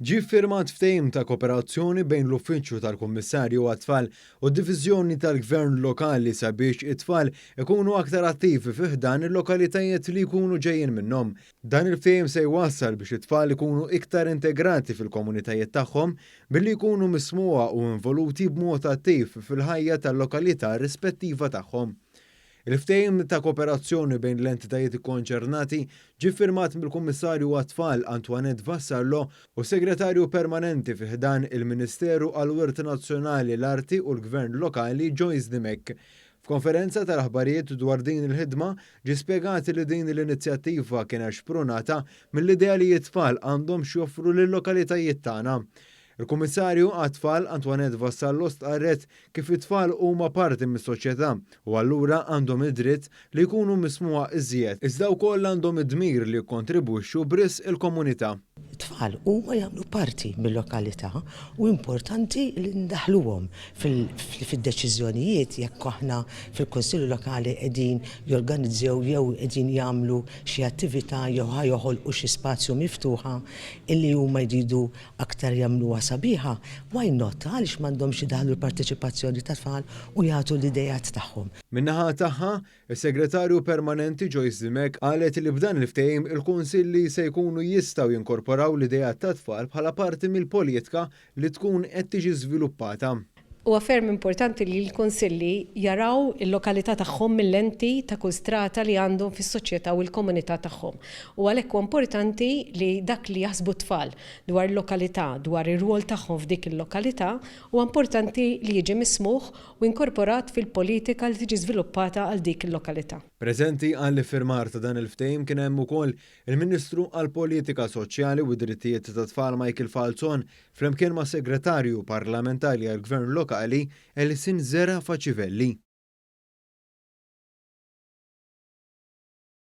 Ġie ffirmat ftehim ta' kooperazzjoni bejn l-Uffiċċju tal-Kummissarju għat-Tfal u d-Diviżjoni tal-Gvern Lokali sabiex it-tfal ikunu aktar attivi fi ħdan il-lokalitajiet li jkunu ġejjin minnhom. Dan il-ftehim se jwassal biex it-tfal ikunu iktar integrati fil-komunitajiet tagħhom billi jkunu mismugħa u involuti b'mod attiv fil-ħajja tal-lokalità rispettiva tagħhom. Il-ftehim ta' kooperazzjoni bejn l-entitajiet ikkonċernati ġie ffirmat mill-Kummissarju għat-Tfal Antoinette Vassallo u s-Segretarju Permanenti fi ħdan il-Ministeru għall-Wirt Nazzjonali, l-Arti u l-Gvern Lokali Joyce Dimech. F'konferenza tal-aħbarijiet dwar din il-ħidma, ġie spjegat li din l-inizjattiva kienet xprunata mill-idea li t-tfal għandhom x'joffru lil-lokalitajiet tagħna. Il-Kummissarju għat-Tfal Antoinette Vassallo stqarret kif it-tfal huma parti mis-soċjetà u allura għandhom id-dritt li jkunu mismugħa iżjed, iżda wkoll għandhom id-dmir li jikkontribwixxu b'risq il-komunità. It-tfal huma jagħmlu parti mil-lokalità u importanti li ndaħħluhom fid-deċiżjonijiet jekk aħna fil-Kunsilli Lokali qegħdin jorganizzew jew qegħdin jagħmlu xi attività jew ħa joħolqu xi spazju miftuħa illi huma jridu aktar jagħmluha sabiħa, why not, għaliex m'għandhomx idaħħlu l-parteċipazzjoni tat-tfal u jagħtu l-ideat tagħhom. Min-naħa tagħha, is-Segretarju Permanenti Joyce Dimech qalet li b'dan il-ftehim il-kunsilli se jkunu jistgħu jinkorporaw l-ideat tat-tfal bħala parti mill-politka li tkun qed tiġi żviluppata. Huwa ferm importanti li l-kunsilli jaraw il-lokalità tagħhom mil-lenti ta' kull strata li għandhom fis-soċjetà u l-komunità tagħhom. U għalhekk huwa importanti li dak li jaħsbu t-tfal dwar il-lokalità, dwar ir-rwol tagħhom f'dik il-lokalità, huwa importanti li jiġi mismugħ u inkorporat fil-politika li tiġi żviluppata għal dik il-lokalità. Preżenti għall-iffirmar ta' dan il-ftehim kien hemm ukoll il-Ministru għall-Politika Soċjali u d-Drittijiet tat-Tfal Michael Falzon flimkien mas-Segretarju Parlamentari għall-Gvern Lokali Alison Zerafa Civelli.